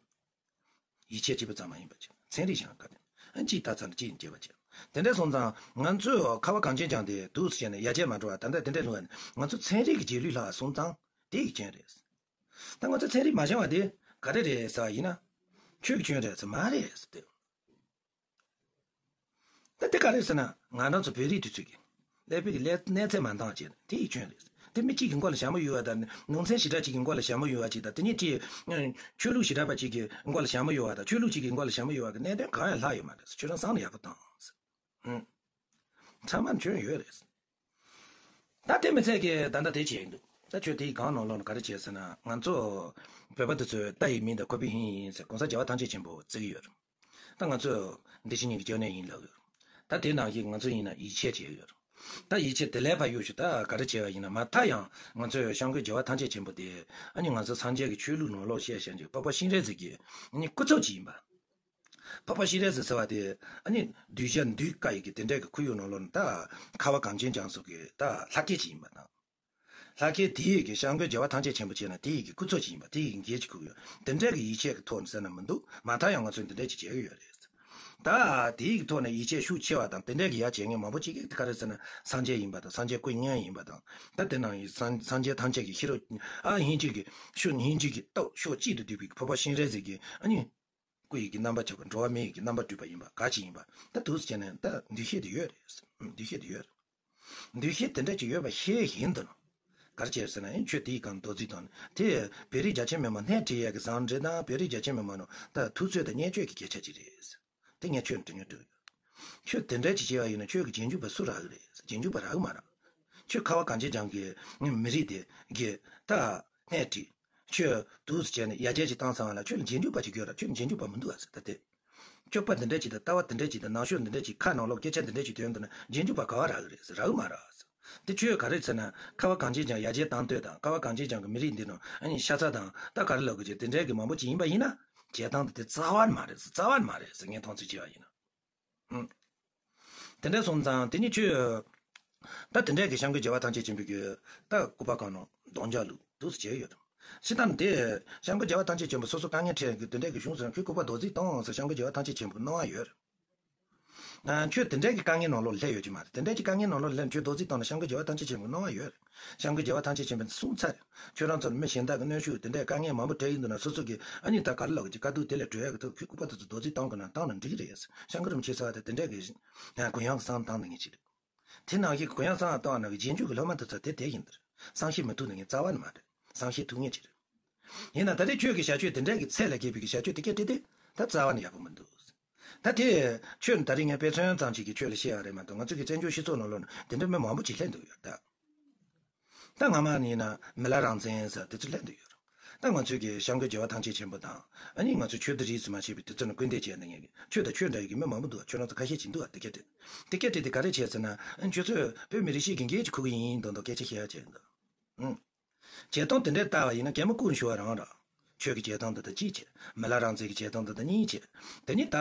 ཡིད་ཆེས་གཅིག་པ་ཙམ་མ་ཡིན་པ་བྱས། ཚན་རིག་གཞན་ག་དེ། ཨ་གཅིག་ད་ཚར་གཅིག་ཡིན་སྐྱེ་བ་བྱས། དེ་འདྲ་སོང་ཙང་ང་ཚོས་ཁ་བ་གངས་ཅན་ལྗོངས་དེ་འདུག་སེ་བྱས་ནས་ཡར་རྒྱས་མ་འགྲོ་བ་ད་ལྟ་དེ་འདྲ་ལུས་པ་ནི་ང་ཚོ་ཚན་རིག་གི་རྗེས་ལུས་ལྷག་སོང་ཙང་དེ་ཡི་རྐྱེན་རེད། ད་ང་ཚོ་ཚན་རིག་མ་སྦྱང་བ་དེ་ག་རེ་རེད་ཟེར་བ་ཡིན་ན། ཆོས་ཀྱི་སྐྱོན་རེད་ཟེར་མ་རེད་ཟེར་ཏེ། ད་དེ་ག་རེད་ཟེར་ན་ང་རང་ཚོ་བོད་རིགས་དེ་ཚོས་ཀྱི་ཀླད་པའི་གི་ཀླད་གནས་ཚད་མ་འདང་བྱས་ན་དེ་ཡི་སྐྱོན་རེད། དེ་མི་གཅིག་གི་མགོ་ལ་ཞྭ་མོ་གཡུག་པ་དང་ནང་ཚན་ཞེ་དྲག་གཅིག་གི་མགོ་ལ་ཞྭ་མོ་གཡུག་པ་གཅིག་དང་དེ་ཉིད་ཀྱི་ཆོས་ལུགས་ཞེ་དྲག་པ་གཅིག་གི་མགོ་ལ་ཞྭ་མོ་གཡུག་པ་དང་ཆོས་ལུགས་གཅིག་གི་མགོ་ལ་ཞྭ་མོ་གཡུག་པ་གི་གནད་དོན་གང་ཡང་ལྷག་ཡོད་མ་རེད། ཁྱོད་རང་བསམ་བློ་ཡག་པོ་བཏང་ཟེར། ཧུམ། ཚང་མར་སྐྱོན་ཡོད་རེད། ད་དེ་མི་ཚད་ཀྱི་ད་ལྟ་དེ་བྱས་ཡིན་འདུག་ད་ཆོས་དེའི་སྒང་ནང་ལོགས་ནས་ག་རེ་བྱས་ཟེར་ན་ང་ཚོ་བོད་པ་དེ་ཚོས་ལྟ་ཡི་མིང་དང་ཁོ་པའི་ཧིང་ཡིན་ཟེར་གོང་ས་རྒྱལ་བ་ཐམས་ཅད་མཁྱེན་པ་བརྩི་གི་ཡོད་རེད། ད་ང་ཚོས་འདི་ཕྱི་གཉིས་ཀྱི་སྐྱབས་གནས་ཡིན་ལབ་ཡོད། ད་དེ་ནང་བཞིན་ང་ཚོ་ཡིན་ན་ཡིད་ཆེས་བྱེད་ཡོད། ད་ཡིད་ཆེས་དེ་ལས་ཕར་གཡུག་ཞིག་ད་ག་རེ་བྱས་པ་ཡིན་ན་མ་མཐའ་ཡང་ང་ཚོས་སྐྱབས་མགོན་རྒྱལ་བ་ཐམས་ཅད་མཁྱེན་པ་དེ་ཨ་ནི་ང་ཚོ་སངས་རྒྱས་ཀྱི་ཆོས་ལུགས་ནང་ལོགས་བཤད་བཤད་ཀྱི་འཕགས་པ་སྤྱན་རས་གཟིགས་ཀྱི་ཨ་ནི་སྐུ་ཚབ་ཅིག་ཡིན་པ། འཕགས་པ་སྤྱན་རས་གཟིགས་ཟེར་བ་དེ་ཨ་ནི་གདུལ་བྱ་འདུལ་དཀའ་ཡི་གི་དེ་འདྲའི་གི་ཁོར་ཡུག་ནང་ལོགས་ནས་ད་ཁ་བ་གངས་ཅན་ལྗོངས་སུ་གི་ད་ལྷ་སྐལ་ཅིག་ཡིན་པ་དང་། ལྷ་སྐལ་དེའི་གི་སྐྱབས་མགོན་རྒྱལ་བ་ཐམས་ཅད་མཁྱེན་པ་བྱས་ན་དེའི་གི་སྐུ་ཚབ་ཅིག་ཡིན་པ་དེའི་གི་འགན་ཅིག་འཁུར་གི་ཡོད། དེ་འདྲའི་གི་ཡིད་ཆེས་ཀྱི་ཐོག་ནས་ཟེར་ན་མི་འདུག་མ་མཐའ་ཡང་ང་ཚོས་འདི་འདྲ་ཅིག་བྱེད་ཀྱི་ཡོད་རེད། ད་དེའི་གི་ཐོག་ནས་ཡིད་ཆེས་ཤུགས་ཆེ་བ་དང་དེ་འདྲའི་གི་ཡ་བྱེད་མཁན་མང་པོ་ཅིག་གིས་ག་རེ་ཟེར་ན་སངས་རྒྱས་ཡིན་པ་དང་སངས་རྒྱས་སྐུ་བརྙན་ཡིན་པ་དང་ད་དེ་ནང་ཡི་སངས་སངས་རྒྱས་ཐམས་ཅད་ཀྱི་ཤེས་རབ་ཨ་སྙིང་རྗེ་གི་ཤུགས་སྙིང་རྗེ་གི་སྟོབས་ཕྱོགས་གཅིག་ཏུ་བསྡུས་པའི་འཕགས་པ་སྤྱན་རས་གཟིགས་ཀྱི་ཨ་ནི། སྐུ་ཡི་གི་རྣམ་པ་ཆགས་པ། འགྲོ་བ་མི་ཡི་གི་རྣམ་པ་སྤྲུལ་པ་ཡིན་པ་ག་ཅི་ཡིན་པ། ད་འདུག་སེ་བྱས་ནས་ད་འདུ་ཤེས་དེ་ཡོད་རེད། འདུ་ཤེས་དེ་ཡོད་རེད། འདུ་ཤེས་དེ་འདྲ་ཅིག་ཡོད་པ་ཤེས་བཞིན་དུ་ནོ། ག་རེ་བྱས་ཟེར་ན། ཡང་ཁྱོད་དེའི་སྒང་མདོ་རྩིས་དང་དེ་བོད་རིགས་རྒྱ་ཆེ་མི་མང་སྣེ་ཁྲིད་ཡས་ཀྱི་བཟང་འབྲེལ་དང་། བོད་རིགས་རྒྱ་ཆེ་མི་མང་ནོ་ད་ཐུབ་ཚོད་དང་བརྙས་བཅོས་ཀྱི་སྐད་ཆ་ཅིག་རེད། དེ་ངས་ཁྱོད་ནས་དྲི་ཉོ་འདོད་ཡོད། ཁྱོད་དེ་འདྲ་ཅིག་བྱས་པ་ཡིན་ན་ཁྱོད་ཀྱི་རྗེས་འཇུག་པ་སུ་རག་གི་རེད། རྗེས་འཇུག་པ་རག་གི་མ་རེད། ཁྱོད་ཁ་བ་གངས་ཅན་ལྗོངས་ཀྱི་མི་རིགས་དེ་གི་ད་སྣེ་ཁྲིད། ཁྱོད་འདུག་སེ་བྱས་ནས་ཡར་རྒྱས་ཅིག་བཏང་ཚར་བ་ལ་ཁྱོད་ལ་རྗེས་འཇུག་པ་ཅིག་དགོས་ར། ཁྱོད་ལ་རྗེས་འཇུག་པ་མི་འདུག་ཨ་ཟེར། ད་དེ་སྤྱོད་པ་འདི་འདྲ་ཅིག་དང་། ལྟ་བ་འདི་འདྲ་ཅིག་དང་། ནང་ཤོས་འདི་འདྲ་ཅིག་ཁ་ནང་ལོགས་སྐད་ཆ་འདི་འདྲ་ཅིག་ཐོན་འདུག་ན་རྗེས་འཇུག་པ་ག་བ་རག་གི་རེད་ཟེར། རག་གི་མ་རེད་ཟེར། དེ་ཁྱོད་ག་རེ་ཟེར་ན། ཁ་བ་གངས་ཅན་ལྗོངས་ཡར་རྒྱས་བཏང་འདོད་དང་། ཁ་བ་གངས་ཅན་ལྗོངས་ཀྱི་མི་རིགས་འདི་ནང་ཨ་ནི་ཤ་ཚ་དང་། ད་ག་རེ་ལབ་དགོས་ཀྱི། དེ་འདྲའི་གི་མང་པོ་ཅིག་ཡིན་པ་ཡིན་ན། བྱེད་སྟངས་དེ་རྩ་བ་ནས་མ་རེད་ཟེར། རྩ་བ་ནས་མ་རེད་ཟེར། ངས་མཐོང་ཚུལ་བྱས་པ་ཡིན་ན། ཨང་། དེ་འདྲ་སོང་ཙང་དེ་ནི་ཁྱོད། ད་དེ་འདྲའི་གི་སྐྱབས་མགོན་རྒྱལ་བ་ཐམས་ཅད་མཁྱེན་པའི་གི་ད་སྐུ་པར་སྒང་ནང་རྡོག་རྒྱག་ལུགས་འདུག་སེ་བྱས་ཡོད་དམ། སྤྱིར་བཏང་དེ་སྐྱབས་མགོན་རྒྱལ་བ་ཐམས་ཅད་མཁྱེན་པ་སོ་སོ་དཀའ་ངལ་འཕྲད་གི་དེ་འདྲའི་གི་གཞུང་ཟེར་ན། ཁྱོད་སྐུ་པར་རྡོག་རྫིས་བཏང་ཟེར་སྐྱབས་མགོན་རྒྱལ་བ་ཐམས་ཅད་མཁྱེན་པའི་གནང་བ་ཡོད་རེད། ཨ། ཁྱོད་དེ་འདྲའི་གི་དཀའ་ངལ་ནང་ལོགས་སླེབས་ཡོད་ཀྱི་མ་རེད། དེ་འདྲའི་གི་དཀའ་ངལ་ནང་ལོགས་སླེབས། ཁྱོད་རྡོག་རྫིས་བཏང་ན་སྐྱབས་མགོན་རྒྱལ་བ་ཐམས་ཅད་མཁྱེན་པའི་གནང་བ་ཡོད་རེད། སྐྱབས་མགོན་རྒྱལ་བ་ཐམས་ཅད་མཁྱེན་པས་གསུངས་ཚར་རེད། ཁྱོད་རང་ཚོར་མི་གཞན་དག་གི་གནོན་ཤུགས་དེ་འདྲའི་དཀའ་ངལ་མང་པོ་འཕྲད་ཀྱི་འདུག་ན། སོ་སོ་གི་ཨ་ནི་ད་ག་རེ་ལབ་དགོས་ཀྱི། དཀའ་སྡུག་དེ་ལས་གྲོལ་ཡག་གི་ཐོག་ཁྱོད་སྐུ་པར་དེ་ཚོ་རྡོག་རྫིས་བཏང་དགོས་ན་བཏང་ན་འགྲིག་གི་རེད། སྐྱབས་མགོན་རིན་པོ་ཆེ་ཟེར་བ་དེ་དེ་འདྲའི་གི་གུ་ཡངས་བསམ་བཏང་ནས་ངས་བྱེད་འདུག་དེ་ནང་བཞིན་གུ་ཡངས་བསམ་བཏང་ན་གི་རྗེས་འཇུག་གི་སློབ་མ་དེ་ཚོ་དེ་དེ་བཞིན་དུ་རེད། བསམ་ཤེས་མི་ཐུབ་ནི་ངས་རྩ་བ་ནས་མ་རེད། བསམ་ཤེས་ཐུབ་ངེས་ཅིག་རེད། ཡིན་ན་ད་རེས་ཁྱོད་ཀྱི་བྱ་སྤྱོད་དེ་འདྲ་གི་ཚད་ལས་བརྒལ་བའི་གི་བྱ་སྤྱོད་དེ་སྐད་དེ་དེ་ད་རྩ་བ་ནས་ཡག་པོ་མི་འདུག་ད་དེ་ཁྱོད་ད་རེས་ངས་དཔེ་མཚོན་ཙམ་ཅིག་གིས་ཁྱོད་ལ་བཤད་ཡ་རེད་མ་གཏོགས། ང་ཚོ་གི་བཙན་བྱོལ་སྤྱི་ཚོགས་ནང་ལོགས་ན་དེ་འདྲ་མི་མང་པོ་ཅིག་སླེབས་འདུག་ཡ། ད་ད་སྔ་མ་ནས་ཡིན་ན་མི་ལ་རང་བཙན་ཟེར་དེ་ཚོ་སླེབས་འདུག་ཡོད་རེད། ད་ང་ཚོས་གི་སྐྱབས་མགོན་རྒྱལ་བ་ཐམས་ཅད་མཁྱེན་པ་དང་། ཨ་ནི་ང་ཚོ་ཆོས་དང་རིས་སུ་མ་ཆད་པའི་དེ་ཚོ་ནི་སྐུར་འདེབས་བྱས་ནས་ངས་གི་ཁྱོད་དང་ཁྱོད་འདྲ་ཡི་གི་མི་མང་པོ་འདུག་ཁྱོད་རང་ཚོ་ཁ་ཤས་ཅིག་འདུག་ཨ། དེ་སྐད་དེ་དེ་སྐད་དེ་ག་རེ་བྱས་ཟེར་ན། ཨ་ནི་ཁྱོད་ཚོས་བོད་མི་རིགས་ཤིག་གི་འགན་ཅིག་འཁུར་གི་ཡིན་མདོག་མདོག་སྐད་ཆ་བཤད་ཡ་བྱས་འདུག་ཨང་། བྱེད་སྟངས་དེ་འདྲ་ལྟ་བ་ཡིན་ན་གད་མོ་བསྐུར་ནས་ཞུ་བ་རང་རེད། ཁྱོད་ཀྱི་བྱེད་སྟངས་དེ་དང་གཅིག་བྱས། མི་ལ་རང་བཙན་གྱི་བྱེད་སྟངས་དེ་དང་གཉིས་བྱས། དེ་ནི་ད་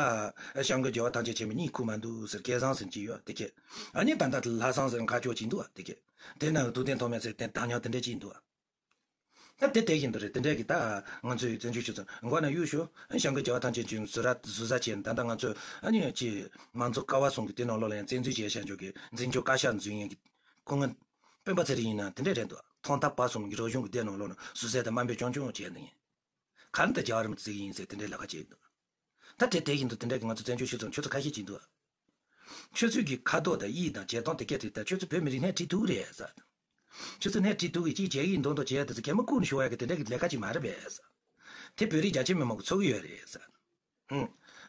སྐྱབས་མགོན་རྒྱལ་བ་ཐམས་ཅད་མཁྱེན་པས་གཉིད་ཁུག་མ་འདུག་ཟེར་སྐལ་བཟང་ཟེར་གྱི་ཡོད་དེ་སྐད། ཨ་ནི་ད་ལྟ་དེ་ལྷག་བསམ་ཟེར་མཁའ་སྐྱོག་ཅིག་འདུག་ཨ་དེ་སྐད། དེ་ནང་གི་ཐུབ་བསྟན་ཐོགས་མེད་ཟེར་དེ་དམ་ཉམས་དེ་འདྲ་ཅིག་འདུག་ཨ། ད་དེ་དེ་བཞིན་དུ་རེད། དེ་འདྲ་གི་ད་ང་ཚོའི་བཙན་བྱོལ་སྤྱི་ཚོགས་མགོ་ན་གཡུག་ཞོག་སྐྱབས་མགོན་རྒྱལ་བ་ཐམས་ཅད་མཁྱེན་པས་ཟུར་ཟ་ཟུར་ཟ་བྱས་ནས། ད་ལྟ་ང་ཚོས་ཨ་ནི་ཅི་མང་གཙོ་ཀ་བ་གསུམ་གྱི་དེ་ནང་ལོགས་ལ་ཡང་བཙན་འཛུལ་བྱས་བཞག་ཆོག་གི་འཛིན་སྐྱོང་བཀའ་ཤག་འཛུལ་མཁན་གྱི་སྐུ་ངོ་སྤེན་པ་ཚེ་རིང་ཡིན་ན་དེ་འདྲ་རེད་འདུག་ཐོག་མཐའ་བར་གསུམ་གྱི་རིག་གཞུང་གི་སྡེ་ནང་ལོགས་ན་ཟུར་ཟ་དང་དམའ་འབེབས་རྐྱང་རྐྱང་བྱས་འདུག་ཡིན། ག་རེ་ད་རྒྱལ་བ་རིན་པོ་ཆེ་ཡིན་ཟེར་དེ་འདྲའི་ལབ་ཁ་བྱས་འདུག་ད་དེ་དེ་བཞིན་དུ་དེ་འདྲ་གི་ང་ཚོ་བཙན་བྱོལ་སྤྱི་ཚོགས་ཁྱོད་ཚོ་ཁ་ཤས་ཅིག་འདུག་ཁྱོད་ཚོའི་གི་ཁ་དོག་དང་དབྱིབས་དང་བྱེད་སྟངས་དེ་སྐད་དེ་ད་ཁྱོད་ཚོ་བོད་མི་རིགས་སྣེ་ཁྲིད་ཐུབ་རེད་ཟེར། ཁྱོད་ཚོ་སྣེ་ཁྲིད་ཐུབ་གི་ཅིག་བྱེད་གི་ཡིན་མདོག་མདོག་བྱས་དེ་ཚོ་གད་མོ་བསྐུར་ནས་ཞུ་བ་གི་དེ་འདྲ་གི་ལས་ཀ་ཅིག་མ་རེད་པས་ཟེར། དེ་བོད་རིགས་རྒྱ་ཆེ་མི་མང་གི་ཚོར་གི་ཡོད་རེད་ཟེར། ཧུམ།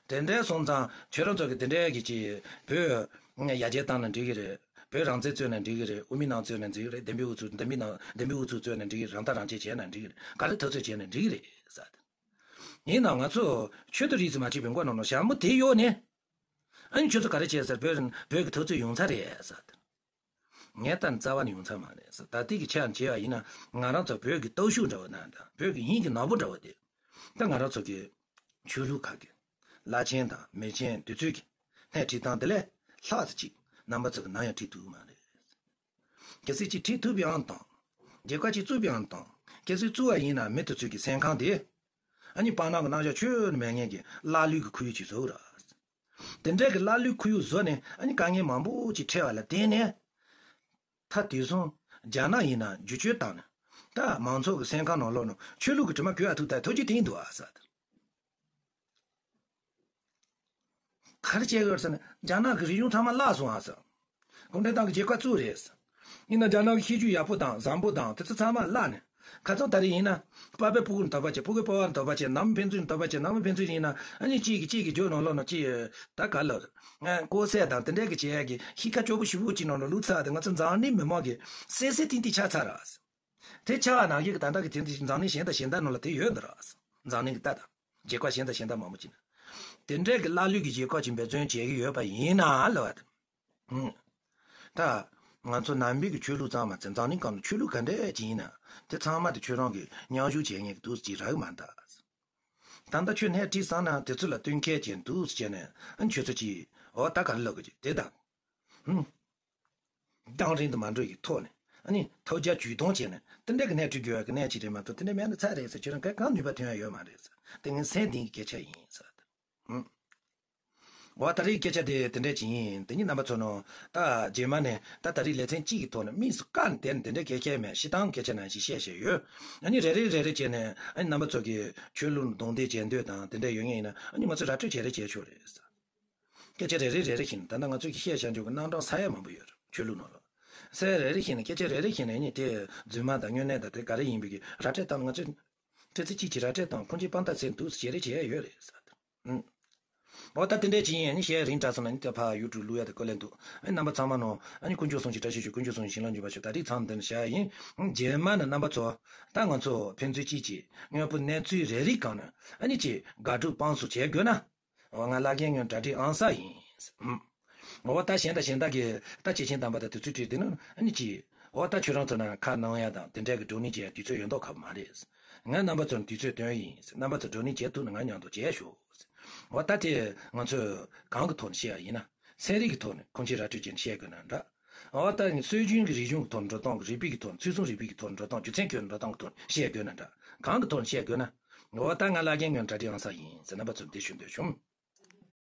དེ་འདྲའི་སོང་ཙང་ཁྱོད་རང་ཚོ་གི་དེ་འདྲའི་གི་ཅིག་བོད་ཡར་རྒྱས་བཏང་ན་འགྲིག་གི་རེད། བོད་རང་བཙན་རྩོད་ན་འགྲིག་གི་རེད། དབུ་མའི་ལམ་རྩོད་ན་འགྲིག་གི་རེད། བདེན་པའི་དབུ་ཚུགས་བདེན་པའི་ནང་བདེན་པའི་དབུ་ཚུགས་རྩོད་ན་འགྲིག་གི་རེད། རང་ཐག་རང་གཅོད་བྱས་ན་འགྲིག་གི་རེད། ག་རེ་འཐབ་རྩོད་བྱས་ན་འགྲིག་གི་རེད་ཟེར། ཡིན་ནའང་ང་ཚོ་ཆོས་དང་རིས་སུ་མ་ཆད་པའི་མགོ་ནང་ལ་ཞྭ་མོ་དེ་གཡོགས་ནས། ཨ་ནི་ཁྱོད་ཚོ་ག་རེ་བྱས་ཟེར། བོད་བོད་ཀྱི་འཐབ་རྩོད་ཡོང་ཚར་རེད་ཟེར། ངས་ལྟ་ན་རྩ་བ་ནས་ཡོང་ཚར་མ་རེད་ཟེར། ད་ལྟའི་གི་ཆ་བྱས་པ་ཡིན་ན་ང་རང་ཚོ་བོད་ཀྱི་སྟོབས་ཤུགས་འདྲ་བོ་དང་། ད་བོད་ཀྱི་དབྱིངས་ཀྱི་ནོར་བུ་འདྲ་བོ་དེ། ད་ང་རང་ཚོ་གི་ཆོས་ལུགས་ཁག་གི་བླ་ཆེན་དང་མི་ཆེན་དེ་ཚོས་ཀྱི་སྣེ་ཁྲིད་སྟངས་དེ་ལས་ལྷག་ཙམ་ཅིག་རྣམ་པ་ཚོ་གི་ནམ་ཡང་ཁྲིད་ཐུབ་ཀྱི་མ་རེད། གལ་སྲིད་ཅིག་ཁྲིད་ཐུབ་ཡང་དང་། རྒྱལ་ཁབ་ཅིག་བཙུགས་ཡང་དང་། གལ་སྲིད་བཙུགས་པ་ཡིན་ན་མི་དེ་ཚོས་ཀྱི་སེམས་ཁམས་དེ། ཨ་ནི་སྤང་བླང་གི་རྣམ་གཞག་ཁྱོན་ནས་མེད་མཁན་གྱི་ཀླ་ཀློའི་གི་ཁོར་ཡུག་ཅིག་བཟོ་ར། དེ་འདྲའི་གི་ཀླ་ཀློའི་ཁོར་ཡུག་བཟོས་ནས། ཨ་ནི་དཀའ་ངལ་མང་པོ་ཅིག་འཕྲད་པ་ལ་བརྟེན་ནས། ད་དེང་སང་རྒྱ་ནག་ཡིན་ན་བསྒྱུར་བཅོས་བཏང་ནས་ད་མང་ཚོགས་ཀྱི་སེམས་ཁམས་ནང་ལོགས་ནང་ཆོས་ལུགས་ཀྱི་དྲི་མ་གོས་ཡ་ཐུག་ད་ཐུགས་རྗེ་དྲན་འདུག་ཨ་ཟེར། ག་རེ་བྱས་ཡོད་ཟེར་ན། རྒྱ་ནག་གི་རིག་གཞུང་ཚང་མ་བརླག་སོང་ཨ་ཟེར། གུང་ཁྲན་ཏང་གི་རྒྱལ་ཁབ་བཙུགས་རེད་ཟེར། ཡིན་ན་རྒྱ་ནག་གི་ཤེས་རྒྱུད་ཡག་པོ་དང་བཟང་པོ་དང་དེ་ཚོ་ཚང་མ་བརླག་ནས། ཁ་སང་ད་རེས་ཡིན་ན། པ་ཕས་སྤུ་གུར་དོགས་པ་བྱས། སྤུ་གུས་པ་ཕར་དོགས་པ་བྱས། ནང་མི་ཕན་ཚུན་དོགས་པ་བྱས། ནང་མི་ཕན་ཚུན་ཡིན་ན། ཨ་ནི་གཅིག་གིས་གཅིག་གི་རྒྱུ་ནང་ལོགས་ན་ཅིག་ད་ག་ལ། ལྐོག་ཟ་དང་དེ་འདྲའི་གི་བྱེད་ཡ་གི་གཤིས་ཀ་སྐྱོ་པོ་ཞེ་པོ་ཅིག་ནང་ལ་ལུས་ཚར་དེ། ང་ཚོ་འཛམ་གླིང་མི་མང་གིས་གསལ་གསལ་ཐིང་ཐིང་ཆགས་ཚར་ར། དེ་ཆགས་པ་ནང་བཞིན་གི་ད་ལྟ་གི་དེ་འདི་འཛམ་གླིང་གཞན་དང་གཞན་དག་ནང་ལ་དེ་ཡོད་འདུག་ར། འཛམ་གླིང་གི་ད་ད་རྒྱལ་ཁབ་གཞན་དང་གཞན་དག་མང་པོ་ཅིག་ན། དེ་འདྲའི་གི་ཀླ་ཀློའི་གི་རྒྱལ་ཁབ་ཅིག་འབད་བརྩོན་བྱེད་ཀྱི་ཡོད་པ་ཡིན་ན་ལབ་པ་དང་། ཧུམ། ད་ང་ཚོ་ནང་པའི་གི་ཆོས་ལུགས་ཙམ་མ་ཟད། འཛམ་གླིང་སྒང་ལ་ཆོས་ལུགས་ག་འདྲ་ཅིག་ཡིན་ན་དེ་ཚང་མ་དེ་ཁྱོད་རང་གི་མཉམ་ཞུགས་བྱེད་མཁན་གི་འདུག་ཅིག་རག་གི་མ་འདུག་ད་ལྟ་ཁྱོད་སྣེ་ཁྲིད་སོང་ན་དེ་ཚོ་ལ་བསྟུན་མཁས་ཅན་འདུག་ཟེར་ནས། ཨ་ནི་ཁྱོད་ཚོ་ཅིག་འོ་ད་ག་རེ་ལབ་དགོས་ཀྱི་དེ་དང་། ཧུམ། གཏོང་རིན་དུ་མ་འགྲོ་ཡི་ཐོག་ནས། ཨ་ནི་ཐོལ་རྒྱག་ཇུས་གཏོང་བྱས་ནས་དེ་འདྲ་གི་སྣེ་ཁྲིད་དགོས་ཡ་གི་གནས་ཅིག་རེད་མ་གཏོགས། དེ་འདྲ་མེད་ན་ཚར་རེད་ཟེར། ཁྱོད་རང་ག་གང་ནུས་པ་ཐོན་ཡ་ཡོད་མ་རེད་ཟེར། དེ་ངས་སེམས་གཏིང་གི་སྐད་ཆ་ཡིན་ཟེར། ཧུམ། འོ་ད་རེས་སྐད་ཆ་དེ་དེ་འདྲས་ཅིག་ཡིན། དེ་ཉིད་རྣམ་པ་ཚོ་ནང་ད་རྗེས་མ་ནས་ད་ད་རེས་ལེ་ཚན་གཅིག་གི་ཐོག་ནས་དམིགས་སུ་བཀར་ནས་དེ་ནས་དེ་འདྲས་སྐད་ཆ་མེད་ཤི་སྟངས་སྐད་ཆ་ནང་བཞིན་བཤད་བཤད་ཡོད། ཨ་ནི་རེ་རེ་རེ་རེ་བྱས་ནས་ཨ་ནི་རྣམ་པ་ཚོ་གིས་ཆོས་ལུགས་གདོང་འདེད་བྱེད་འདོད་དང་དེ་འདྲས་ཡོད་ངེས་ཡིན་ན་ཨ་ནི་ང་ཚོས་ར་སྤྲོད་བྱེད་རེ་བྱེད་ཆོག་རེད། སྐད་ཆ་རེ་རེ་རེ་རེ་བཞིན་ད་ལྟ་ང་ཚོས་ཀྱིས་བཤད་བཞག་འཇོག་གི་རྣམ་གྲངས་ས་ཡ་མང་པོ་ཡོད་རེད་ཆོས་ལུགས་ནང་ལ། ས་ཡ་རེ་རེ་བཞིན་ནས་སྐད་ཆ་རེ་རེ་བཞིན་ནས་ཨ་ནི་དེ་རྫུན་མ་དང་དངོས་གནས་དང་དེ་ག་རེ་ཡིན་པའི་གི་ར་སྤྲོད་བཏང་ང་ཚོས་ཁྲི་ཚོ་གཅིག་གི་ར་སྤྲོད་བཏང་ཁོང་ཚོའི་དཔང་རྟགས་ཟེར་འདུག་བྱེད་རེ་བྱེད་ཡ་ཡོད་རེད་ས། ཨུམ། འོ་ད་དེ་འདྲས་ཅིག་ཡིན། ཨ་ནི་གཞས་རིང་དྲགས་སོང་ན་ཨ་ནི་ད་ཕར་ཡུ་ཊུབ་བླུག་ཡ་དེ་ཀོ་ལེ་འདུག་ཨ་ནི་རྣམ་པ་ཚང་མ་ནང་ཨ་ནི་དཀོན་མཆོག་གསུམ་གྱི་བཀྲ་ཤིས་ཤོག་དཀོན་མཆོག་གསུམ་གྱི་བྱིན་རླབས་འཇུག་པར་ཤོག་ད་རིགས་ཚང་དེ་ནས་བཞག་ཡིན། རྗེས་མ་ནི་རྣམ་པ་ཚོ་ད་ང་ཚོ་ཕན་ཚུན་གཅིག་གིས་དངོས་པོ་གནས་ཚུལ་རེ་རེ་གང་ནས་ཨ་ནི་ཅིག་དགག་སྒྲུབ་དཔང་བཟོ་བྱེད་དགོས་ན། འོ་ང་བླ་རྒན་ངོས་གྲ་སྒྲིག་ཨང་གསར་ཡིན། ཨུམ། འོ་ད་གཞན་དང་གཞན་དག་གིས་ད་ཅེ་ཆེན་དམ་པ་དང་དུས་ཚོད་བྲིས་དེ་ནི་ཨ་ནི་ཅི། འོ་ད་ཁྱོད་རང་ཚོ་ན་ཁ་གནང་ཡ་དང་དེ་འདྲ་གི་བགྲོ་གླེང་བྱེད་ཡ་དུས་ཚོད་ཡོད་མདོག་ཁ་པོ་མ་རེད། ང་རྣམ་པ་ཚོར་དུས་ཚོད་སྟོན་ཡིན། རྣམ་པ་ཚོ་བགྲོ་གླེང་བྱེད་ཐུབ་ན་ང་མཉམ་དུ་བྱས་ཤོག་འོ་ད་དེ་ང་ཚོས་གང་གི་ཐོག་ནས་བཤད་ཡ་ཡིན་ན་ཚན་རིག་གི་ཐོག་ནས་ཁོང་ཆོས་ར་སྤྲོད་བྱས་ནས་བཤད་དགོས་ན་འདྲ། འོ་ད་སྲོལ་རྒྱུན་གྱི་རིག་གཞུང་གི་ཐོག་ནས་འགྲོ་སྟངས་ཀྱི་རིག་པའི་གི་ཐོག་ནས་ཚུལ་གསུམ་རིག་པའི་གི་ཐོག་ནས་འགྲོ་སྟངས་ཀྱི་ཚན་ཁྱོན་འགྲོ་སྟངས་ཀྱི་ཐོག་ནས་བཤད་དགོས་ན་འདྲ། གང་གི་ཐོག་ནས་བཤད་དགོས་ན། འོ་ད་ང་བླ་རྒན་ངོས་གྲ་སྒྲིག་ཨང་གསར་ཡིན་ཟེར་རྣམ་པ་ཚོར་འདི་ཞུ་འདོད་བྱུང་།